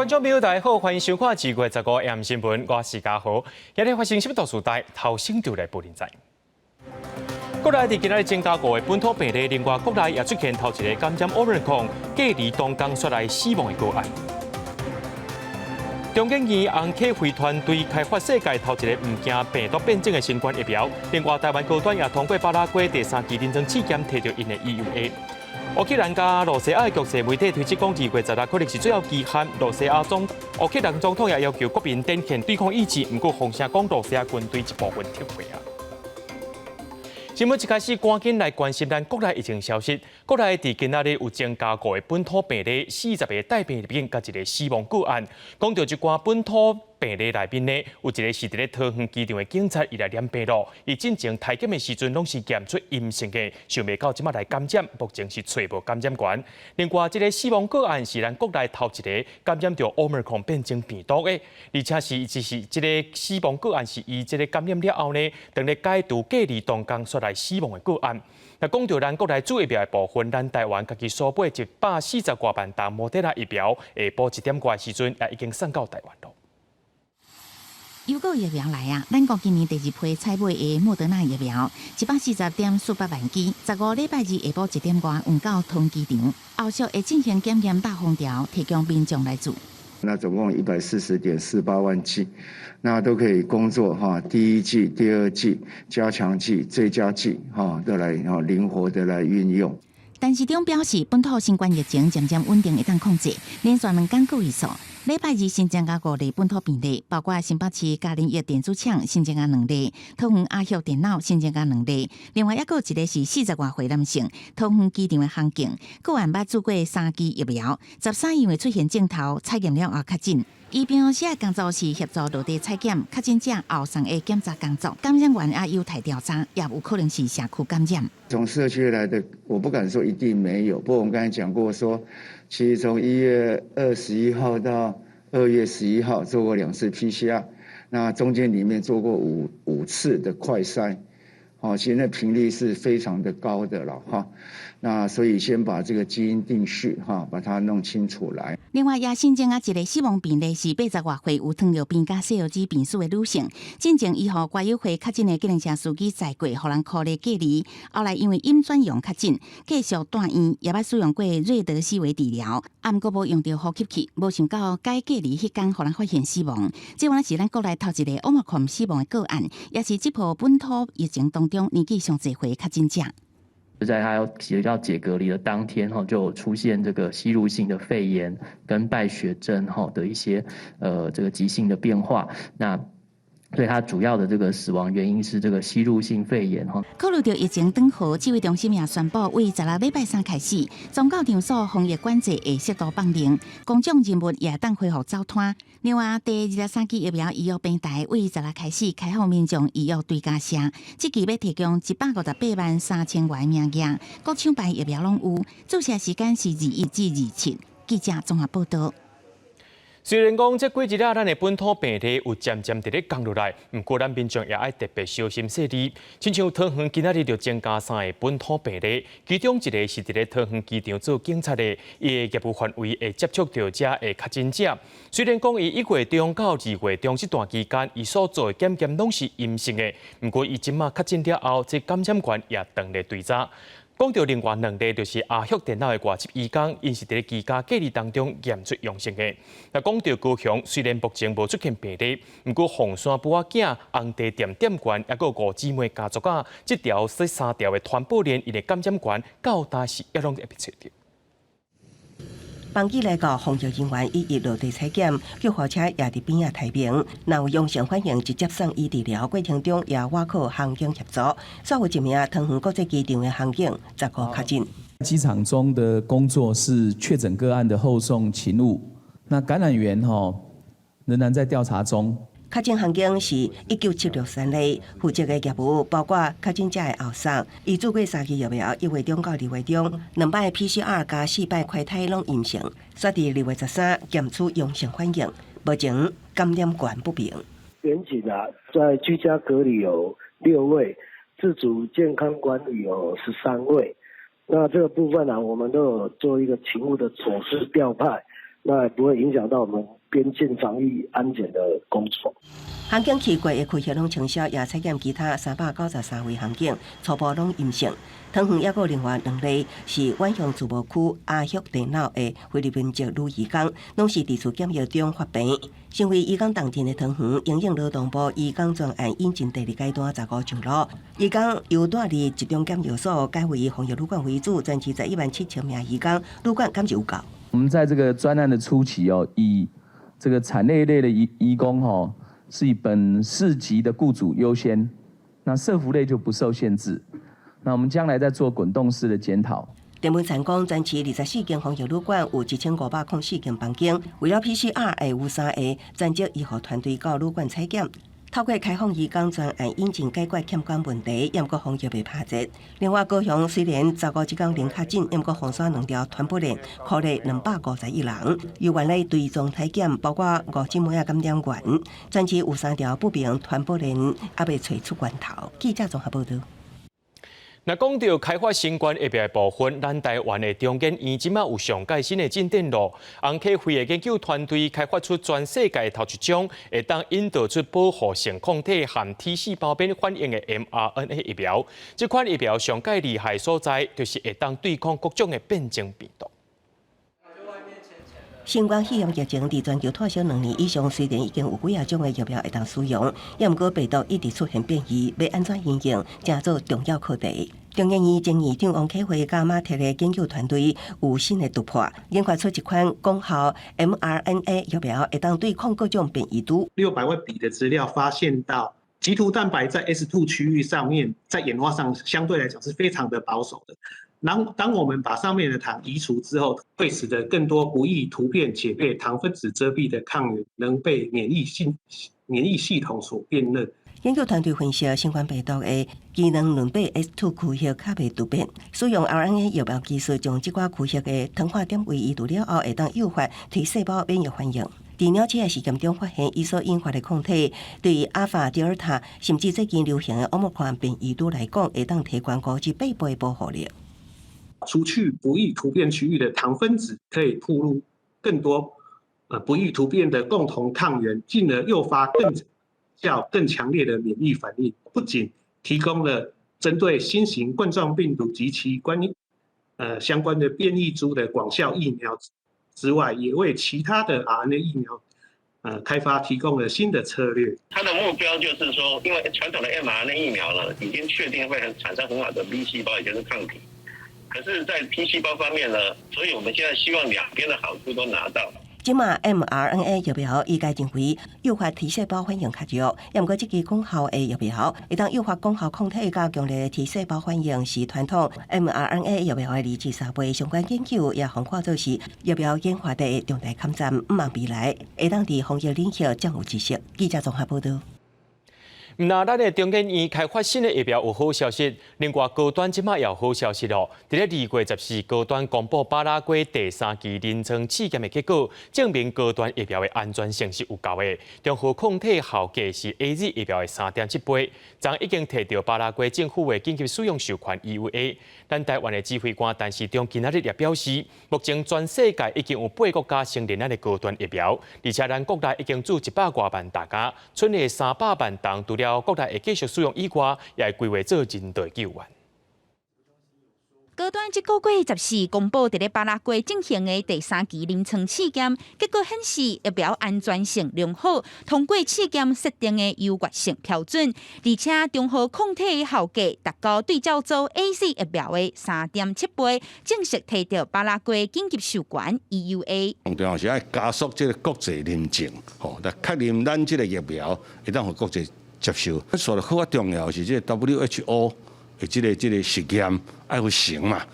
眾朋友大家好，歡迎收看2月15 AM 新聞，我是嘉豪。今日發生啥物大事代，頭先就來報恁知。國內佇今仔日增加五个本土病例，另外國內也出現頭一个感染 Omicron 隔離當工煞來死亡的個案。中研院紅啟輝團隊開發世界頭一个毋驚病毒變種的新冠疫苗，另外台灣高端也通過巴拉圭第三期臨床試驗，提著𪜶的 EUA。烏克蘭佮羅西亞的局勢，媒體推測講2月16可能是最後期限。烏克蘭總統也要求國民展現對抗意志，毋過風聲講羅西亞軍隊一部分撤退啊。新聞一開始，趕緊來關心咱國內疫情消息。國內佇今仔日有增加五个本土病例，40個帶病入院，佮一个死亡個案。講到這寡本土病例內面呢，有一个是佇咧桃園機場的警察，伊來染病咯。伊進前體檢的時陣攏是驗出陰性的，想袂到這擺來感染，目前是揣無感染源。另外，這个死亡個案是咱國內頭一个感染著 Omicron 變種病毒的，而且是就是這个死亡個案是伊這个感染了後呢，當咧解除隔離當工煞來死亡的個案。那講到咱國內注疫苗的部分，咱台灣家己所買140外萬劑莫德納疫苗，下晡1點外時陣也已經送到台灣咯。又閣疫苗來啊！咱國今年第二批採買的莫德納疫苗，140.48萬劑，15禮拜二下晡1點外運到桃園機場，後續會進行檢驗、封條，提供民眾來注。那總共140.48萬劑，那都可以供做哈第一劑、第二劑、加強劑、追加劑哈，都來哈靈活的來運用。陳時中表示，本土新冠疫情漸漸穩定，會當控制，連續兩工個位數。禮拜二新增加五例本土病例，包括新北市嘉仁一電子廠新增加兩例，桃園阿旭電腦新增加兩例，另外抑閣有一个是40外歲男性，桃園機場的航警，個案捌注過三劑疫苗，13因為出現症頭，採驗了後確診。伊平常時的工作是協助落地採檢確診者後送的檢查工作，感染源也有待調查，也有可能是社區感染。從社區來的，我不敢說一定沒有。不過我們剛才講過說，其實從1月21號到2月11號做過兩次 PCR，那中間裡面做過五次的快篩，好，其實那頻率是非常的高的了哈。那所以先把這個基因定序哈，把它弄清楚來。另外，也新增啊一个死亡病例是80外歲有糖尿病佮細腰子病史的女性。進前伊予管委會確診的計程車司機載過，予人箍咧隔離。後來因為陰轉陽確診，繼續住院，也捌使用過瑞德西韋治療，啊，毋過無用著呼吸器，無想到解隔離彼工予人發現死亡。這原來是咱國內頭一個 Omicron 死亡的個案，也是這波本土疫情當中年紀上濟歲確診者。就在他要解隔離的當天，哈，就出現這個吸入性的肺炎跟敗血症，哈的一些這個急性的變化。那對他主要的這個死亡原因是這個吸入性肺炎，哈。考慮到疫情轉好，指揮中心也宣布，為16禮拜三開始，宗教場所防疫管制會適度放寬，公眾人物也當恢復走攤。另外，第23劑疫苗預約平台為十六開始開放民眾預約追加射，這期欲提供158.83萬元名額，各廠牌疫苗攏有，注射時間是21至27。記者綜合報道。雖然講這幾日啊，咱的本土病例有漸漸佇咧降落來，毋過咱民眾也愛特別小心細膩。親像桃園今仔日就增加三个本土病例，其中一个是佇咧桃園機場做警察的，伊的業務範圍會接觸著遮的確診者。雖然講伊1月中到2月中這段期間，伊所做的檢驗攏是陰性的，毋過伊這馬確診了後，這感染源也當咧追查。講到另外兩例，就是阿旭電腦的外籍移工，𪜶是佇咧居家隔離當中驗出陽性的。那講到高雄，雖然目前無出現病例，毋過鳳山埔仔囝紅茶店店員，抑閣五姊妹家族仔，這條這三條的傳播鏈，𪜶的感染源到今時猶攏會袂揣著。班機來到防疫人員一一落地採檢，救護車也佇邊仔待命。若有陽性反應，直接送醫治療過程中，也倚靠航警協助。煞有一名桃園國際機場的航警15確診。機場中的工作是確診個案的後送勤務，那感染源吼仍然在調查中。確診航警是19763例，負責的業務包括確診者的後送。伊注過三劑疫苗，1月中到2月中，兩擺 PCR 加四擺快篩攏陰性，煞佇2月13檢出陽性反應，目前感染源不明。員警啊，在居家隔離有六位，自主健康管理有13位。那這個部分呢，我們都有做一個勤務的措施調派。那也不會影響到我們邊境防疫安檢的工作。航警去過的開協攏清消，也採檢其他393位航警，初步攏陰性。桃園抑閣另外兩例是遠鄉自貿區阿旭電腦的菲律賓籍女移工，攏是佇厝檢疫中發病。身為移工重鎮的桃園，因應勞動部移工專案引進第二階段15上路，移工由蹛佇集中檢疫所改為防疫旅館為主，全市11萬7千名移工，旅館敢是有夠？我們在這個專案的初期哦，以這個產業類的移工吼，是以本市籍的雇主優先，那社福類就不受限制。那我們將來再做滾動式的檢討。鄭文燦講，全市24間防疫旅館有1504間房間，為了 PCR 會有三個專職醫護團隊到旅館採檢，透過開放移工專案引進解決欠工問題，毋過防疫袂拍折。另外，高雄雖然15這工零確診，毋過封鎖兩條傳播鏈，確診251人。由原來追蹤採檢，包括五姊妹仔感染源，全市有三條不明傳播鏈，猶未揣出源頭。記者綜合報導。那講到開發新冠疫苗的部分，咱台灣的中研院這馬有上蓋新的進展咯。紅溪肺的研究團隊開發出全世界頭一種會當引導出保護性抗體和 T 細胞免疫反應的 mRNA 疫苗。這款疫苗上蓋厲害所在，就是會當對抗各種的變種病毒。新冠肺炎疫情佇全球拖燒2年以上，雖然已經有幾仔種的疫苗會當使用，也毋過病毒一直出現變異，欲按怎應用，成做重要課題。中研院前院長王啟慧佮馬特的研究團隊有新的突破，研發出一款功效 mRNA 疫苗，會當對抗各種變異株。 600萬筆的資料發現到，棘突蛋白在 S2 區域上面，在演化上相對來講是非常的保守的。然後，當我們把上面的糖移除之後，會使得更多不易突變且被糖分子遮蔽的抗原能被免疫系統所辨認。研究團隊分析新冠病毒的機能兩倍 S2 區域較袂突變，使用 RNA 疫苗技術將這寡區域的糖化點位移除了後，會當誘發 T 細胞免疫反應。佇鳥鼠的實驗中發現，伊所引發的抗體對阿爾法、德爾塔，甚至最近流行的奧密克戎變異株來講，會當提懸5至8倍保護力。除去不易突變區域的糖分子，可以暴露更多不易突變的共同抗原，進而誘發更較更強烈的免疫反應。不僅提供了針對新型冠狀病毒及其關相關的變異株的廣效疫苗之外，也為其他的 RNA 疫苗開發提供了新的策略。它的目標就是說，因為傳統的 mRNA 疫苗呢，已經確定會產生很好的 B 細胞，也就是抗體。可是，在 T 細胞方面呢，所以我們現在希望兩邊的好處都拿到。這馬 mRNA 疫苗醫界認為誘發 T 細胞反應較弱，毋過這支功效的疫苗會當誘發功效抗體佮強烈的 T 細胞反應，是傳統 mRNA 疫苗的2至3倍。相關研究也予看做是疫苗研發的重大進展，毋望未來會當佇防疫領域佔有一席。記者綜合報導。那咱的中研院開發新的疫苗有好消息，另外高端這馬也有好消息咯。佇咧2月14，高端公布巴拉圭第三期臨床試驗的結果，證明高端疫苗的安全性是有夠的，中和抗體效價是 AZ 疫苗的3.7倍。昨已經提著巴拉圭政府的緊急使用授權 EUA。咱台灣的指揮官陳時中今仔日也表示，目前全世界已經有八個國家承認咱的高端疫苗，而且咱國內已經注100外萬大家，賰的300萬筒除了國內會繼續使用以外，也會規劃做人道救援。高端這個月14公布佇咧巴拉圭進行的第三期臨床試驗，結果顯示疫苗安全性良好，通過試驗設定的優越性標準，而且中和抗體的效果達到對照組 AZ 疫苗的3.7倍，正式提著巴拉圭緊急授權 EUA。重要是愛加速這個國際認證，吼，來確認咱這個疫苗會當予國際接受。所以較重要是這個 WHO 的這個實驗愛有成嘛，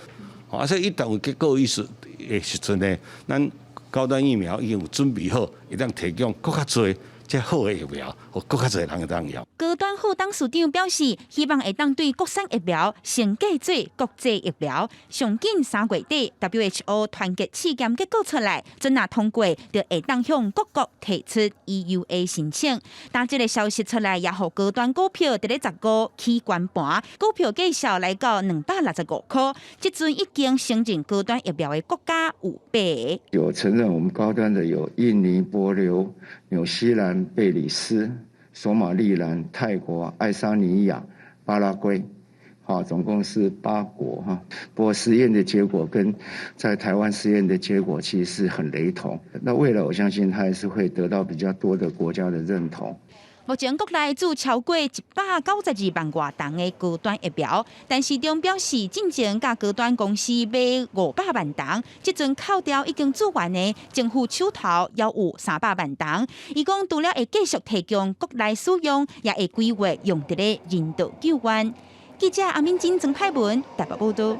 啊，所以一旦有結果意思的時陣呢，咱高端疫苗已經有準備好，會當提供閣較濟這好的疫苗，予閣較濟人會當用。高端副董事長表示，希望會當對國產疫苗先計做國際疫苗，上緊3月底 WHO 團結試驗結果出來，準若通過，就會當向各國提出 EUA 申請。當這个消息出來，也予高端股票佇咧15起懸盤，股票價數來到265箍。這陣已經承認高端疫苗的國家有八个。有承認我們高端的有印尼、帛琉、紐西蘭、貝里斯、索馬利蘭、泰國、愛沙尼亞、巴拉圭，好，總共是八國哈。不過實驗的結果跟在台灣實驗的結果其實是很雷同。那未來我相信它還是會得到比較多的國家的認同。目前國內注超過192萬外筒的高端疫苗，陳時中表示，進前佮高端公司買500萬筒，這陣扣掉已經注完的，政府手頭猶有300萬筒。伊講除了會繼續提供國內使用，也會規劃用佇咧人道救援。記者阿敏珍、曾派文台北報導。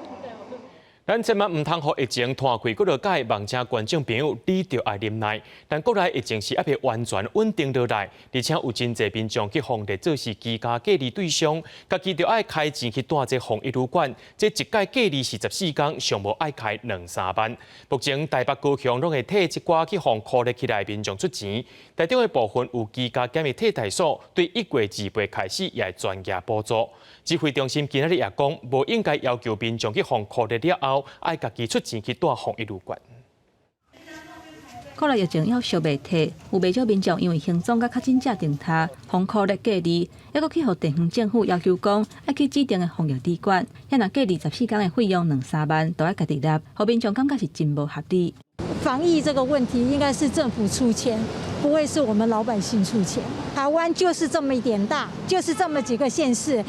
咱千萬毋通予疫情拖開幾落擺，望請觀眾朋友，你著愛忍耐。但國內疫情是猶未完全穩定落來，而且有真濟民眾去予列做是居家隔離對象，家己著愛開錢去蹛這防疫旅館。這一擺隔離是14工，上無愛開兩三萬。目前台北、高雄攏會替一寡去予箍列起來民眾出錢。台中的部分有居家檢疫替代所，對1月28開始也會全額補助。指揮中心今仔日也講，無應該要求民眾去予箍列了後，愛家己出錢去蹛防疫旅館。國內疫情猶燒袂退，有袂少民眾因為行蹤佮確診者重疊，予箍列隔離，猶閣去予地方政府要求講，愛去指定的防疫旅館，遐若隔離14工的費用兩三萬，都愛家己納，予民眾感覺是真無合理。防疫這個問題應該是政府出錢，不會是我們老百姓出錢。台灣就是這麼一點大，就是這麼幾個縣市，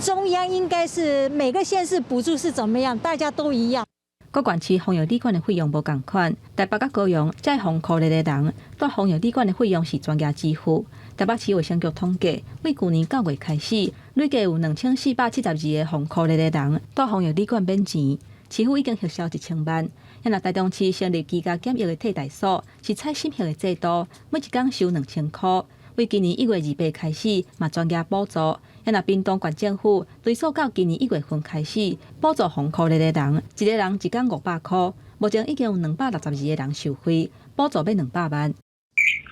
中央應該是每個縣市補助是怎麼樣，大家都一樣。各縣市防疫旅館的費用無仝款，台北佮高雄這予箍列的人，蹛防疫旅館的費用是全額支付。台北市衛生局統計，對舊年9月開始，累計有2472個予箍列的人，蹛防疫旅館免錢，市府已經核銷1000萬。若台中市成立居家檢疫的替代所，是採審核的制度，每一工收2000箍。對今年1月28開始，嘛全額補助。若屏東縣政府追溯到今年1月份開始，補助予箍列的人，一個人一工500箍。目前已經有262個人受惠，補助欲200萬。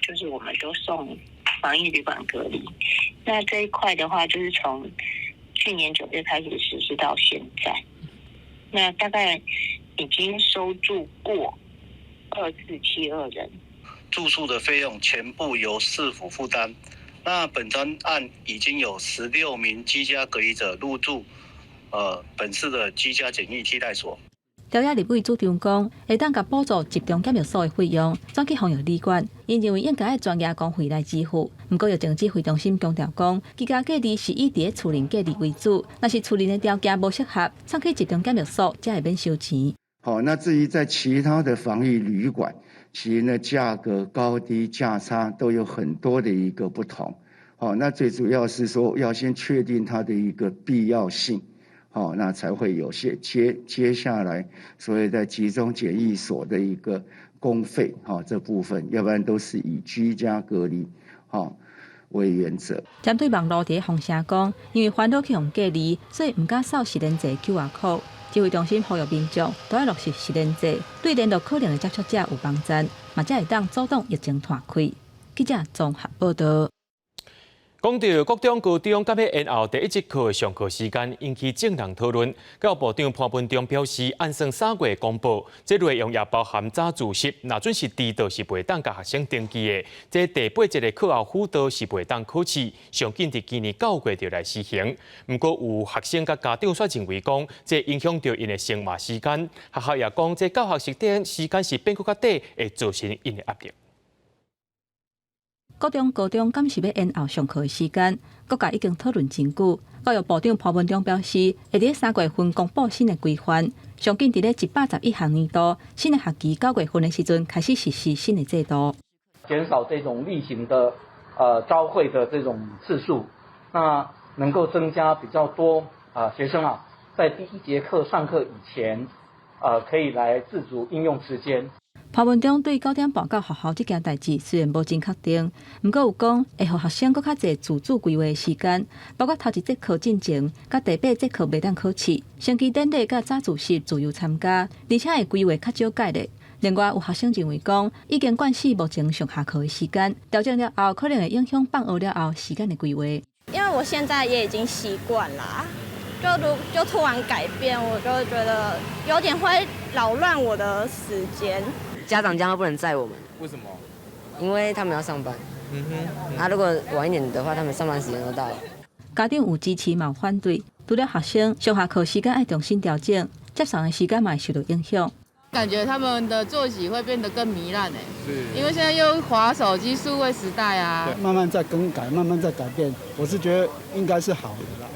就是我們都送防疫旅館隔離。那這一塊的話，就是從去年9月開始實施到現在，那大概已經收住過2472人。住宿的費用全部由市府負擔。那本專案已經有16名居家隔離者入住，本市的居家檢疫替代所。朝野立委主張講，會當共補助集中檢疫所的費用轉去防疫旅館，𪜶認為應該愛全額公費來支付。毋過疫情指揮中心強調講，居家隔離是以佇咧厝內隔離為主，若是厝內的條件無適合，送去集中檢疫所才會免收錢。好，那至於在其他的防疫旅館，其實呢價格高低價差都有很多的一個不同。好，那最主要是說要先確定它的一個必要性，好，那才會有些接下來所謂在集中檢疫所的一個公費，哈，這部分，要不然都是以居家隔離，哈為原則。針對網路佇咧風聲講，因為煩惱去予隔離，所以毋敢掃實聯制 QR code。指揮中心呼籲民眾都愛落實實聯制，對聯絡可能的接觸者有幫助，嘛才會當阻擋疫情拖開。記者綜合報導。講到國中、高中佮欲延後第一節課上課時間，引起眾人討論。教育部長潘文忠表示，按算3月公布，這內容也包含早自習，若準是遲到是袂當共學生登記的。這第八節的課後輔導是袂當考試，上緊佇今年9月就來實行。毋過有學生佮家長煞認為講，這影響著𪜶的生活時間。學校也講，這教學時間時間是變閣較短，會造成𪜶的壓力。國中、高中敢是欲延後上課的時間，各界已經討論真久。教育部長潘文忠表示，會佇3月份公布新的規範，上緊佇咧111學年度新的學期9月份的時陣開始實施新的制度，減少這種例行的朝會的這種次數，那能夠增加比較多啊學生啊，在第一節課上課以前，可以來自主應用時間。潘文忠對9點半到學校這件代誌雖然無真確定，毋過有講會予學生閣較濟自主規劃時間，包括頭一節課進前，佮第八節課袂當考試，升旗典禮佮早自習自由參加，而且會規劃較少改咧。另外有學生認為講，已經慣勢目前上下課的時間，調整了後可能會影響放學了後時間的規劃。因為我現在也已經習慣啦，就如就突然改變，我就覺得有點會擾亂我的時間。家長將來不能載我們。為什麼？因為他們要上班。啊，如果晚一點的話，他們上班時間都到了。家長有支持嘛有反對，除了學生上下課時間愛重新調整，接送的時間嘛會受到影響。感覺他們的作息會變得更糜爛誒，因為現在又滑手機數位時代啊。慢慢在更改，慢慢在改變，我是覺得應該是好的啦。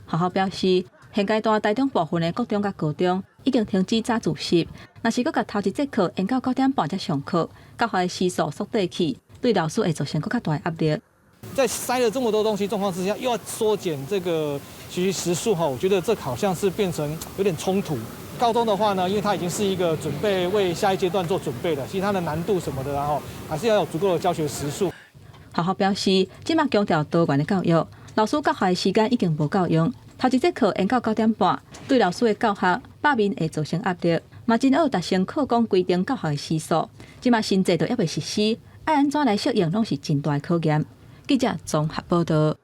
學校表示，現階段台中部分的國中佮高中已經停止早自習，若是閣共頭一節課延到9點半才上課，教學的時數縮短去，對老師會造成閣較大的壓力。在塞了這麼多東西狀況之下，又要縮減這個學習時數哈，我覺得這好像是變成有點衝突。高中的話呢，因為它已經是一個準備為下一階段做準備的，其實它的難度什麼的，然後還是要有足夠的教學時數。學校表示，這馬強調多元的教育，老師教學的時間已經無夠用，頭一節課延到9點半，對老師的教學罷免會造成壓力，嘛真愛達成課綱規定教學的時數。這馬新制度猶未實施，愛按怎來適應，攏是真大的考驗。記者綜合報道。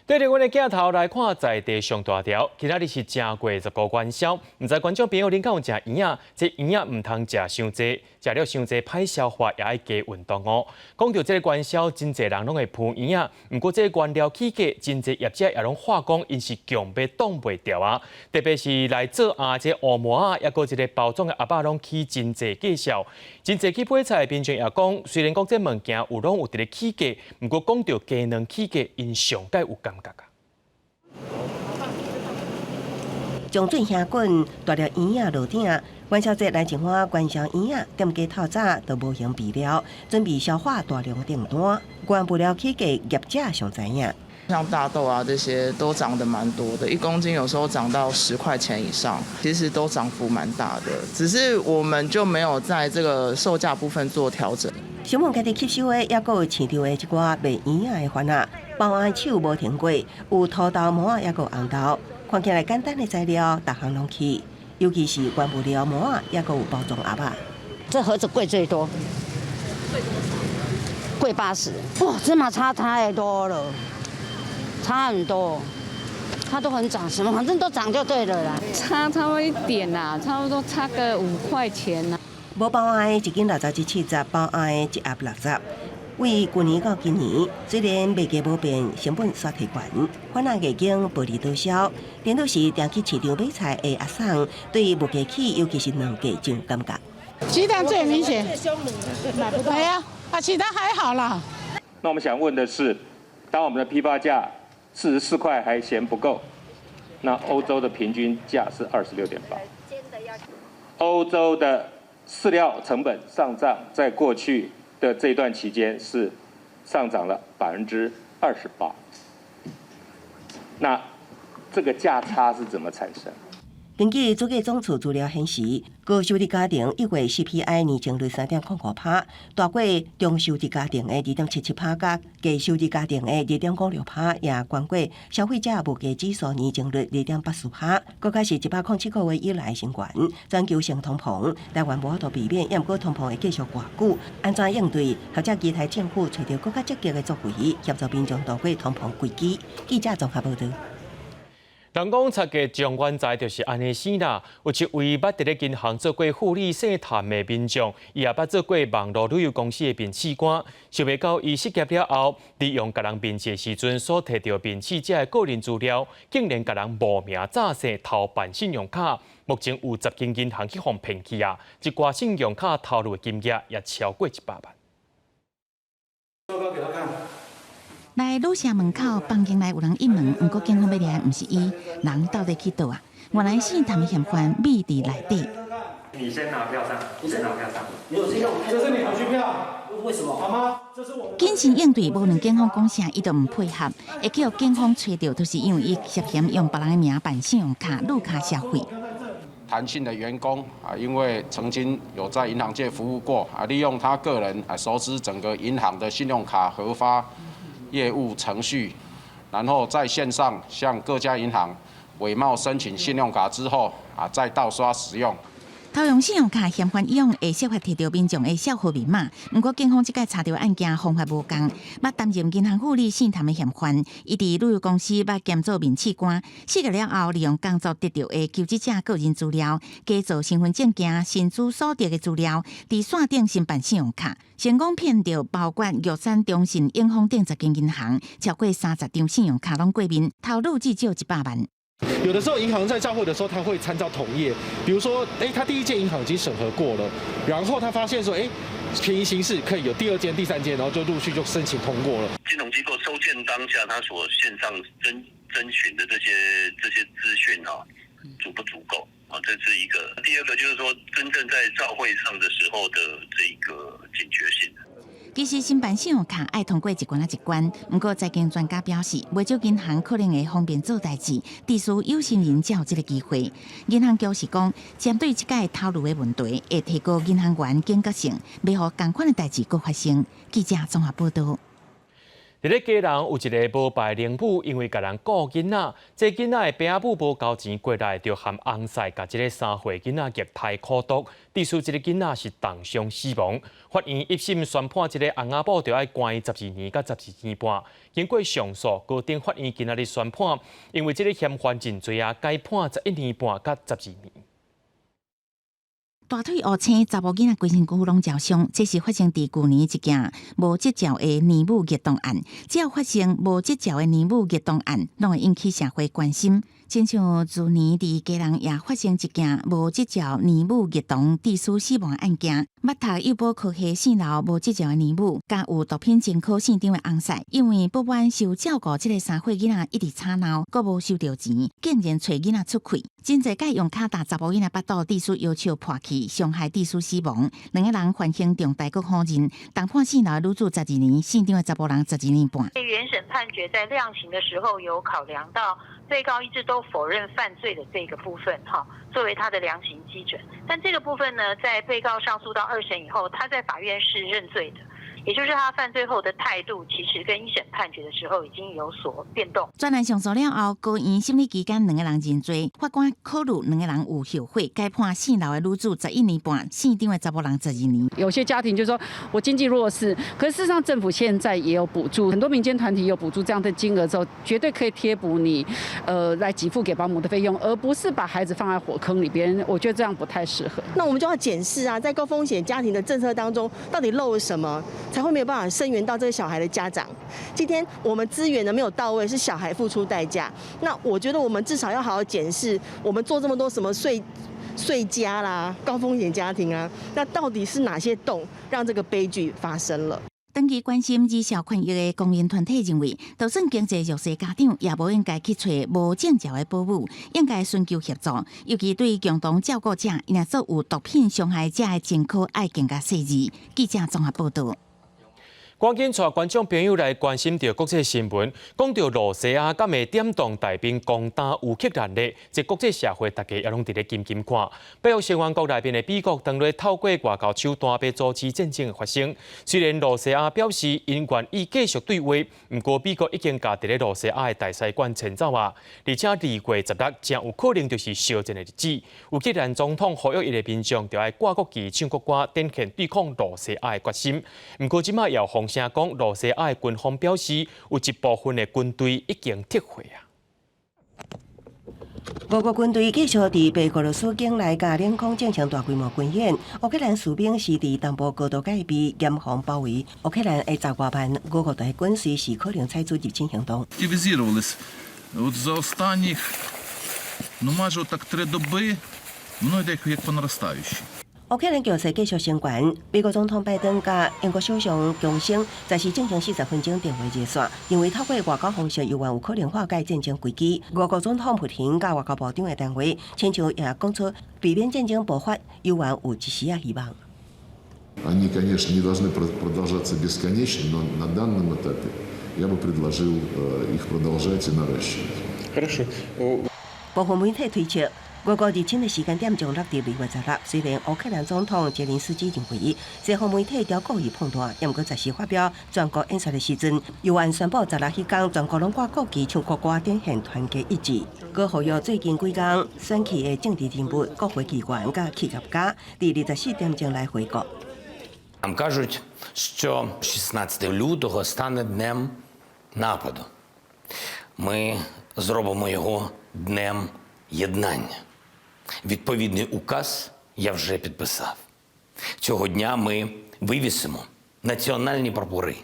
對著阮的鏡頭來看，在地上大條，今仔日是正月十五元宵，毋知觀眾朋友恁敢有食圓仔？這圓仔毋通食傷濟，食了傷濟歹消化，也愛加運動哦。講著這个元宵，真濟人攏會鋪圓仔，毋過這个原料起價，真濟業者也攏話講，𪜶是強欲擋袂牢啊。特別是來做餡這烏糜仔，抑閣一个包裝的盒仔攏起真濟價數。真濟去買菜的民眾也講，雖然講這物件有攏有佇咧起價，毋過講著雞卵起價，𪜶上蓋有感覺啊。將水兄滾，大粒圓仔落鼎。元宵節來一番元宵圓仔，店家透早就無閒備料，準備消化大量訂單。原物料起價，業者上知影。像大豆啊這些都漲得蠻多的，1公斤有時候漲到10塊錢以上，其實都漲幅蠻大的。只是我們就沒有在這個售價部分做調整。小問家己吸收的，抑閣有市場的一寡賣圓仔的番仔，包餡手無停過，有土豆、蘑仔，抑閣有紅豆，看起來簡單的材料，逐項攏起，尤其是原物料蘑仔，抑閣有包裝盒仔。這盒子貴最多，貴多少？貴80。哇，這馬差太多了，差很多，它都很漲，什麼反正都漲就對了啦。差差不多一點啦，差不多差個5塊錢啦。無包餡的一斤61.70，包餡的一盒60。為舊年到今年，雖然賣價無變，成本煞提懸，反而已經薄利多銷。顛倒是定去市場買菜的阿桑，對物價起，尤其是卵價真有感覺。雞蛋最明顯，對啊，啊，其他還好啦。那我們想問的是，當我們的批發價44塊還嫌不夠，那歐洲的平均價是26.8。歐洲的飼料成本上漲，在過去的這段期間是上漲了28%。那這個價差是怎麼產生？根據主計總處資料顯示，高收入家庭一月 CPI 年增率3.05%，大過中收入家庭的2.77%，佮低收入家庭的2.56%，也懸過消費者物價指數年增率2.84%，閣較是107個月以來新懸。全球性通膨，台灣無法度避免，抑毋過通膨會繼續偌久？按怎應對？學者期待政府揣著閣較積極的作為，協助民眾渡過通膨危機。記者綜合報導。人講賊嘅狀元才就是按呢生啦。有一位捌佇咧銀行做過副理細探的民眾，伊也捌做過網路旅遊公司的面試官。想袂到伊失業了後，利用共人面試的時陣所提著面試者的個人資料，竟然共人冒名詐騙偷辦信用卡。目前有10間銀行去予騙去啊！這寡信用卡投入的金額也超過100萬。來旅社門口，房間內有人應門，毋過警方欲掠的毋是伊，人到底去佗啊？原來姓譚的嫌犯匿佇內底。你先拿票上，你先拿票上。這是你回去票，為什麼？好嗎？這是我。謹慎應對，無論警方講啥，伊都毋配合，會叫警方揣著，就是因為伊涉嫌用別人的名辦信用卡、綠卡消費。譚姓的員工啊，因為曾經有在銀行界服務過啊，利用他個人啊熟知整個銀行的信用卡核發業務程序，然後在線上向各家銀行偽冒申請信用卡之後啊，再盜刷使用。偷用信用卡嫌犯用會設法提著民眾的帳號密碼，毋過警方這擺查著案件方法無仝。捌擔任銀行副理姓譚的嫌犯，伊佇旅遊公司捌兼做面試官，4個月了後，利用工作得著的求職者個人資料，假造身份證件、薪資所得的資料，佇線頂申辦信用卡，成功騙著包括玉山、中信、永豐等10間銀行，超過30張信用卡攏過面，偷入至少100萬。有的時候銀行在照會的時候，他會參照同業，比如說，他第一間銀行已經審核過了，然後他發現說，便宜行事可以有第二間、第三間，然後就陸續就申請通過了。金融機構收件當下，他所線上徵詢的這些資訊啊，足不足夠啊？這是一個。第二個就是說，真正在照會上的時候的這個警覺性。其實申辦信用卡愛通過一關仔一關，毋過財經專家表示，袂少銀行可能會方便做代誌，致使有心人才有這個機會。銀行局是講，針對這擺偷路的問題，會提高銀行員警覺性，袂予仝款的代誌閣發生。記者綜合報導。佇咧基隆有一个無牌靈母，因為共人顧囡仔，這囡仔的爸母無交錢過來，就含翁婿共這个3歲囡仔虐待苦毒，致使這个囡仔是重傷死亡。法院一審宣判，這个翁仔某著愛關12年佮12年半。經過上訴，高等法院今仔日宣判，因為這个嫌犯認罪啊，改判11年半佮12年。大腿烏青，查某囡仔規身軀攏焦傷，這是發生佇舊年一件無執照的尼母虐動案。只要發生無執照的尼母虐動案，攏會引起社會關心。親像去年佇基隆也發生一件無執照尼母虐童致死死亡案件。捌讀幼保科系四樓無執照的尼母，佮有毒品前科姓張的翁婿，因為不滿受照顧這个3歲囡仔一直吵鬧，閣無收著錢，竟然揣囡仔出氣，真濟擺用跤踏查某囡仔腹肚，致使腰手破去，傷害致使死亡。兩个人犯行重大閣否認，同判四樓的女子12年，姓張的查埔人12年半。原審判決在量刑的時候有考量到被告一直都否認犯罪的這個部分，哈，作為他的量刑基準。但這個部分呢，在被告上訴到二審以後，他在法院是認罪的。也就是他犯罪後的態度，其實跟一審判決的時候已經有所變動。專案上訴了後，高院審理期間兩個人認罪，法官考慮兩個人有後悔，改判四樓的女子11年半，姓張的查埔人12年。有些家庭就說我經濟弱勢，可是事實上政府現在也有補助，很多民間團體有補助這樣的金額之後，絕對可以貼補你，來給付給保姆的費用，而不是把孩子放在火坑裡邊。我覺得這樣不太適合。那我們就要檢視啊，在高風險家庭的政策當中，到底漏了什麼？才會沒有辦法聲援到這個小孩的家長。今天我們資源呢沒有到位，是小孩付出代價。那我覺得我們至少要好好檢視，我們做這麼多什麼稅家啦、高風險家庭啊，那到底是哪些洞讓這個悲劇發生了？長期關心兒少權益的公民團體認為，就算經濟弱勢家長，也無應該去揣無證照的保姆，應該尋求協助。尤其對共同照顧者，若做有毒品傷害者的前科，愛更加細緻。記者綜合報導。趕緊帶觀眾朋友來關心著國際新聞，講著露西亞敢會點動大兵攻打烏克蘭咧？這國際社會大家也攏佇咧緊緊看。北約成員國內面的美國，當咧透過外交手段欲阻止戰爭的發生。雖然露西亞表示𪜶願意繼續對話，毋過美國已經共佇咧露西亞的大使館遷走啊。而且2月16誠有可能就是相戰的日子。烏克蘭總統呼籲伊的民眾，著愛掛國旗、唱國歌，展現對抗露西亞的決心。毋過這擺也有風聲講，露西亞的軍方表示，有一部分的軍隊已經撤回啊。俄國軍隊繼續佇白俄羅斯境內佮領空進行大規模軍演。烏克蘭士兵是佇東部高度戒備，嚴防包圍。烏克蘭的10外萬俄國隊軍隨時可能採取入侵行動。 Активізувались. От за останніх, ну майже отак 3 доби, воно йде як по наростаючій. 烏克蘭局勢繼續升懸，美國總統拜登佮英國首相強生暫時進行40分鐘電話熱線，認為透過外交方式猶原有可能化解戰爭危機。俄國總統普廷佮外交部長的談話，親像也講出避免戰爭爆發，猶原有一絲仔希望。 Они, конечно, не должны продолжаться бесконечно, но на данном этапе я бы предложил их продолжать и наращивать. Хорошо. 部分媒體推測，俄國入侵的時間點將落佇2月16。雖然烏克蘭總統澤連斯基認為西方媒體刁故意膨大，毋過十四發表全國演說的時陣，猶原宣布十六彼工全國攏掛國旗唱國歌，展現團結一致。閣呼籲最近幾工選去的政治人物、國會議員佮企業家，佇24點鐘來回國。 Нам кажуть, що 16 лютого стане днем нападу. Ми зробимо його днем єднання. Відповідний указ я вже підписав. Цього дня ми вивісимо національні прапори.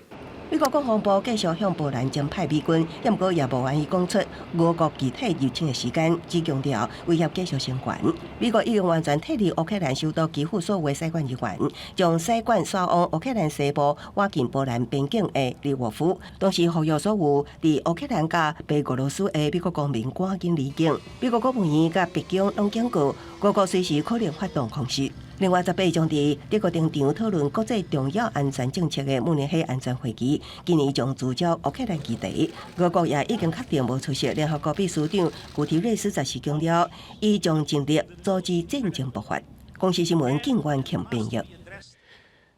美國國防部繼續向波蘭徵派美軍，毋過也無願意講出俄國具體入侵的時間，只強調威脅繼續生還。美國已經完全撤離烏克蘭首都基輔所有使館人員，將使館徙往烏克蘭西部倚近波蘭邊境的利沃夫。同時呼籲所有佇烏克蘭佮白俄羅斯的美國公民趕緊離境。美國國務院佮白宮攏警告，俄國隨時可能發動空襲。另外，18將佇德國登場討論國際重要安全政策的慕尼黑安全會議，今年將聚焦烏克蘭議題。俄國也已經確定無出席。聯合國秘書長古提瑞斯十四強調，伊將盡力阻止戰爭爆發。公視新聞景元慶編譯。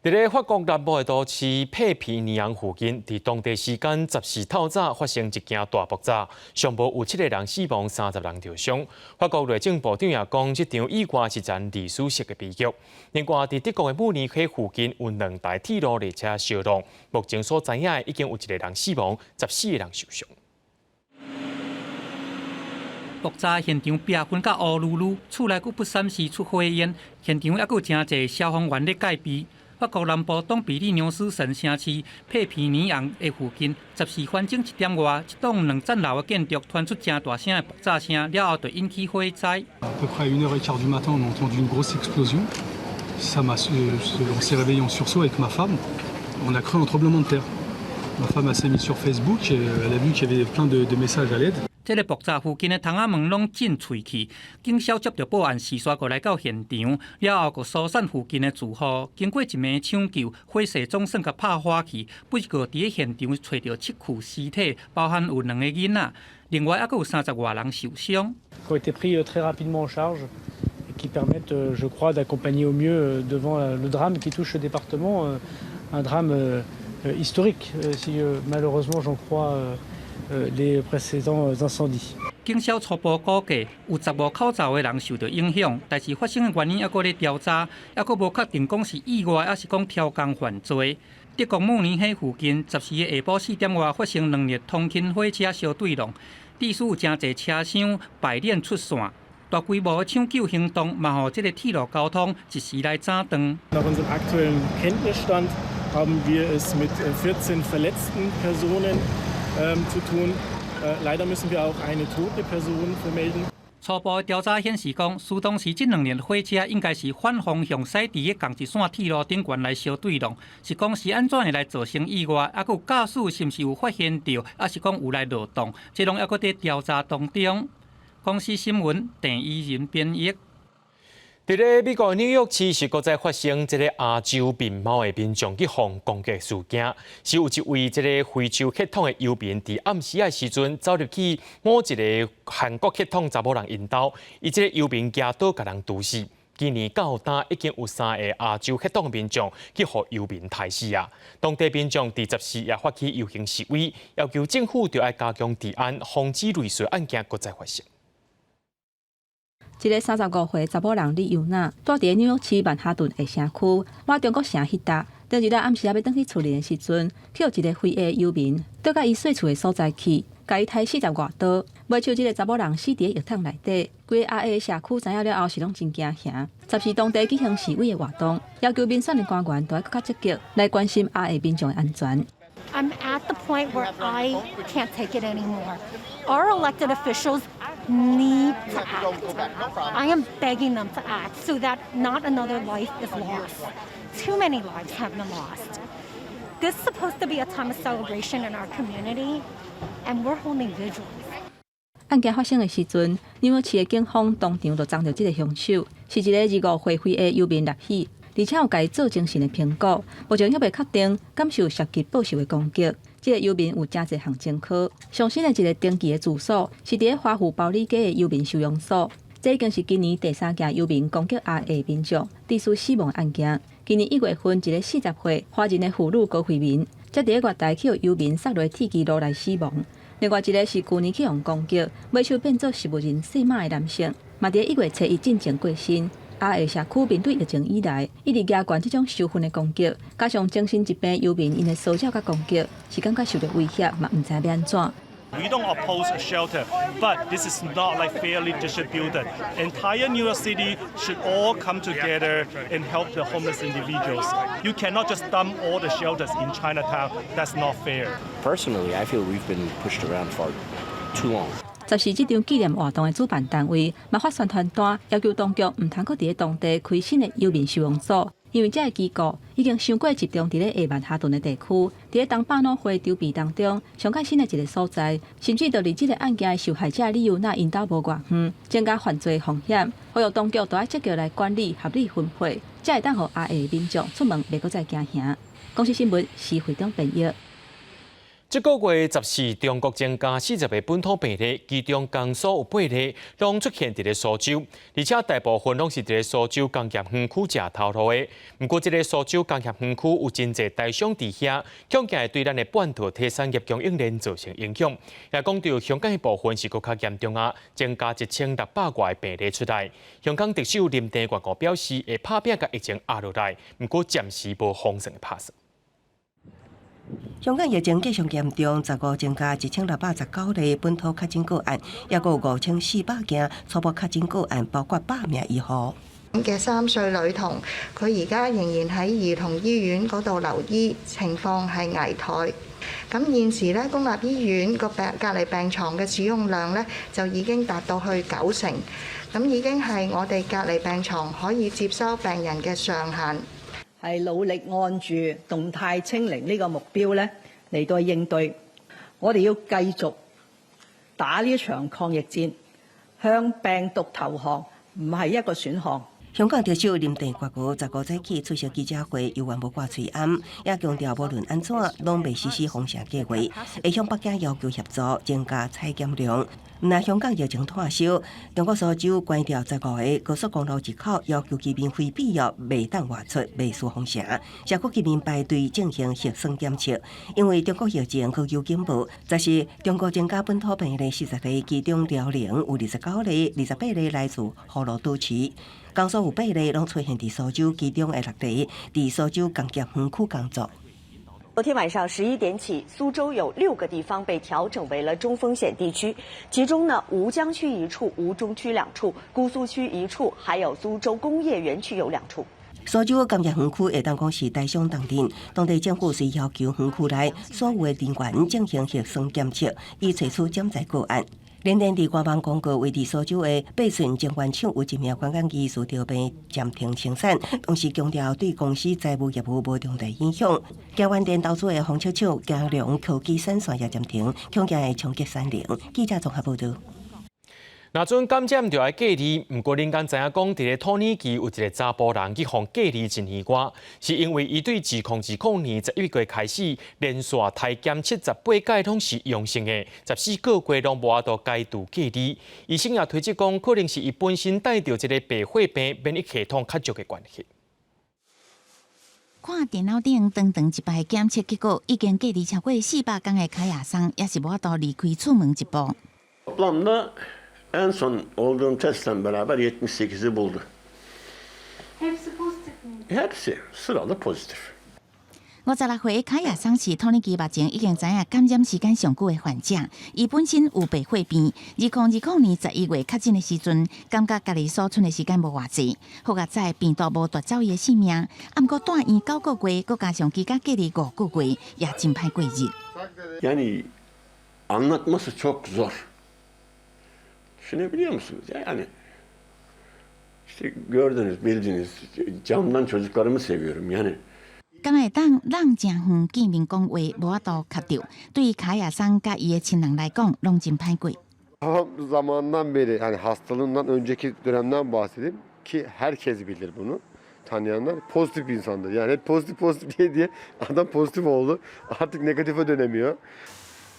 佇咧法國南部的都市佩皮尼昂附近，佇當地時間十四透早發生一件大爆炸，上無有七个人死亡，30人著傷。法國內政部長也講，這場意外是場歷史性的悲劇。另外，佇德國的慕尼黑附近有兩台鐵路列車相撞，目前所知影的已經有一個人死亡，14個人受傷。爆炸現場壁熏甲烏嚕嚕，厝內閣不閃時出火煙，現場猶閣有誠濟消防員咧戒備。法國南部東比利牛斯省城市佩皮尼昂的附近，十四翻鐘一點外，一棟兩層樓的建築傳出誠大聲的爆炸聲，了後就引起火災。 À peu près à 1h15 du matin, on a entendu une grosse explosion. On s'est réveillé en sursaut avec ma femme. On a cru un tremblement de terre. Ma femme s'est mise sur Facebook et elle a vu qu'il y avait plein de messages à l'aide. 這个爆炸附近的窗仔門攏震碎去，警消接著報案，時煞過來到現場，了後閣疏散附近的住戶。經過一暝搶救，火勢總算共拍緩去。不過佇咧現場揣著七具屍體，包含有兩个囡仔，另外猶閣有三十外人受傷。 Ont été pris très rapidement en charge et qui permettent, je crois, d'accompagner au mieux devant le drame qui touche ce département, un drame historique, si malheureusement j'en crois les précédents incendies. 警消初步估計有15口罩的人受著影響，但是發生的原因猶閣咧調查，猶閣無確定講是意外，抑是講超工犯罪。德國慕尼黑附近十四个下晡4點外發生兩列通勤火車相對撞，致使有誠濟車廂敗鏈出線。大規模的搶救行動嘛，予這个鐵路交通一時來斬斷。 Nach unserem aktuellen Kenntnisstand haben wir es mit 14 verletzten Personen zu tun. Leider müssen wir auch eine tote Person vermelden. 初步調查顯示，講事當時這兩列火車應該是反方向駛佇个仝一線鐵路頂懸來相對撞，是講是按怎會來造成意外，猶閣有駕駛是毋是有發現著，抑是講有來漏洞，這攏猶閣佇調查當中。公視新聞鄭怡仁編譯。佇咧美國紐約市是閣再發生這个亞洲面貌的民眾去予攻擊事件，是有一位這个非洲血統的遊民，佇暗時仔時陣走入去某一个韓國血統查某人𪜶兜，伊這个遊民舉刀共人毒死。今年到今已經有三個亞洲血統的民眾去予遊民刣死啊！當地民眾佇十四也發起遊行示威，要求政府著愛加強治安，防止類似案件閣再發生。一个35歲查某人李尤娜，住佇紐約市曼哈頓的城區，倚中國城彼搭。當日暗時仔欲轉去厝裡的時陣，去予一个非裔遊民倒佮伊稅厝的所在去，共伊刣40外刀。尾手這个查某人死佇浴桶內底，規个亞裔社區知影了後是攏真驚嚇。十四當地舉行示威的活動，要求民選的官員著愛閣較積極來關心亞裔民眾的安全。 I'm at the point where I can't take it anymore. Our elected officials need to act. I am begging them to act so that not another life is lost. Too many lives have been lost. This is supposed to be a time of celebration in our community, and we're holding vigils. 案件發生的時陣，紐約市的警方當場就贓著這个兇手，是一个25歲非裔遊民納喜，而且有共伊做精神的評估，目前猶未確定敢是有涉及報仇的攻擊。這个遊民有誠濟項前科，上新的一个登記的住所是佇咧華府包里街的遊民收容所。這已經是今年第三件遊民攻擊亞裔民眾致使死亡案件。今年1月份，一个40歲華人的婦女高惠民，則佇咧月台去予遊民捒落鐵枝路來死亡。另外一个是舊年去予攻擊，尾手變做植物人細馬的男性，嘛佇1月初一進前過身。亞裔社區面對疫情以來，一直加懸這種仇恨的攻擊，加上精神疾病遊民𪜶的騷擾佮攻擊，是感覺受著威脅，嘛毋知欲按怎。 We don't oppose a shelter, but this is not like fairly distributed. Entire New York City should all come together and help the homeless individuals. You cannot just dump all the shelters in Chinatown. That's not fair. Personally, I feel we've been pushed around far too long. 14這場紀念活動的主辦單位嘛發宣傳單，要求當局毋通閣佇咧當地開新的遊民收容所，因為這个機構已經傷過集中佇咧下曼哈頓的地區，佇咧東百老匯籌備當中，上較新的一个所在，甚至就離這个案件的受害者理由若𪜶兜無偌遠，增加犯罪風險。呼籲當局都愛積極來管理合理分配，才會當予亞裔民眾出門袂閣再驚嚇。公視新聞施會長編譯。這个月14，中國增加40个本土病例，其中江蘇有八例，攏出現佇咧蘇州，而且大部分攏是佇咧蘇州工業園區食頭路的。毋過，這个蘇州工業園區有真濟台商佇遐，恐驚會對咱的半導體產業供應鏈造成影響。也講著香港的部分是閣較嚴重啊，增加1600外個病例出來。香港特首林鄭月娥表示，會拍拚共疫情壓落來，毋過暫時無封城的拍算。香港疫情繼續嚴重，15增加1619例本土確診個案，抑閣有5400件初步確診個案，包括100名醫護。嘅3歲女童，佢而家仍然喺兒童醫院嗰度留醫，情況係危殆。咁現時咧，公立醫院個病隔離病床嘅使用量咧，就已經達到去九成，咁已經係我哋隔離病床可以接收病人嘅上限。係努力按住動態清零呢個目標咧嚟到應對，我哋要繼續打呢場抗疫戰，向病毒投降唔係一個選項。香港特首林鄭月娥15早起出席記者會，猶原無掛喙罨，也強調無論按怎，攏袂實施封城計劃，會向北京要求協助增加採檢量。毋但香港疫情湠燒，中國蘇州關掉15个高速公路入口，要求居民非必要袂當外出，袂需封城。社區居民排隊進行核酸檢測，因為中國疫情閣有警報，14中國增加本土病例40例，其中遼寧有29例，28例來自葫蘆島市。江蘇有八例攏出現佇蘇州，其中的六例佇蘇州工業園區工作。昨天晚上11點起，蘇州有六個地方被調整為了中風險地區，其中呢，吳江區一處，吳中區兩處，姑蘇區一處，還有蘇州工業園區有兩處。蘇州工業園區會當講是台商重鎮，當地政府遂要求園區內所有的人員進行核酸檢測，以揣出潛在個案。聯電佇官網公告，位佇蘇州的八寸晶圓廠有一名關鍵技術著病暫停生產，同時強調對公司財務業務無重大影響。京元電投資的紡織廠京龍科技產線也暫停，恐驚會衝擊產能。記者綜合報導。若准感染就愛隔離，毋過恁敢知影講，佇咧土耳其有一个查埔人去予隔離一年外，是因為伊對2020年11月開始連續篩檢78擺攏是陽性的，14個月攏無法度解除隔離。醫生也推測講，可能是伊本身帶著這个白血病，免疫系統較弱的關係。看電腦頂長長一排檢測結果，已經隔離超過400工的卡亞桑，也是無法度離開厝門一步。 Toplamda en son olduğum testle beraber 78'i buldu. Hepsi pozitif mi? Hepsi sıralı pozitif. 56歲卡亞桑是土耳其目前已經知影感染時間上久的患者，伊本身有白血病，2020年11月確診的時陣，感覺家己所賰的時間無偌濟，好佳哉病毒無奪走伊的性命，啊，毋過蹛院9個月，閣加上居家隔離5個月，也真歹過日。 Yani anlatması çok zor. Düşünebiliyor musunuz? Yani işte gördünüz, bildiniz. Camdan çocuklarımı seviyorum. Yani 敢會當人誠遠見面講話，無法度較著，對卡亞桑佮伊的親人來講，攏真歹過。 Zamanından beri yani hastalığından önceki dönemden bahsedeyim ki herkes bilir bunu tanıyanlar pozitif bir insandır. Yani hep pozitif pozitif diye diye adam pozitif oldu. Artık negatife dönemiyor.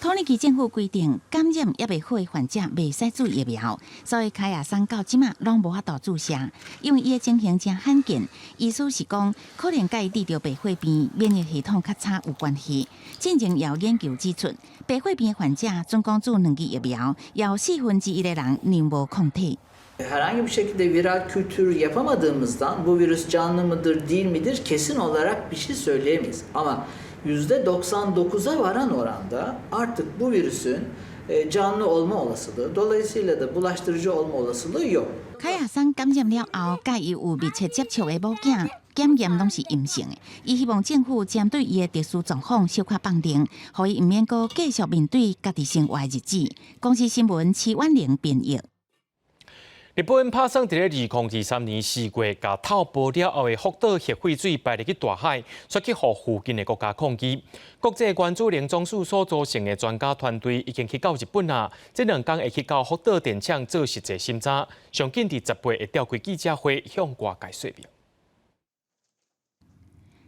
土耳其政府規定，感染猶未好的患者袂使注疫苗，所以凱亞桑到這馬攏無法度注射，因為伊的情形誠罕見。醫師是講，可能佮伊得著白血病、免疫系統較差有關係。進前有研究指出，白血病的患者總共注兩劑疫苗，有1/4的人仍無抗體。 Herhangi bir şekilde viral kültür yapamadığımızdan bu virüs canlı mıdır değil midir kesin olarak bir şey söyleyemeyiz. Ama %99'a varan oranda artık bu virüsün canlı olma olasılığı, dolayısıyla da bulaştırıcı olma olasılığı yok. 凱亞桑感染了後，佮伊有密切接觸的某囝檢驗攏是陰性的。伊希望政府針對伊的特殊狀況小可放寬，予伊毋免閣繼續面對家己生活的日子。公視新聞徐婉玲編譯。日本拍算佇咧2023年4月，共透波了後的福島核廢水排入去大海，煞去予附近的國家抗議。國際原子能總署所組成的專家團隊已經去到日本啊，這兩工會去到福島電廠做實際審查，上緊佇18會召開記者會向外界說明。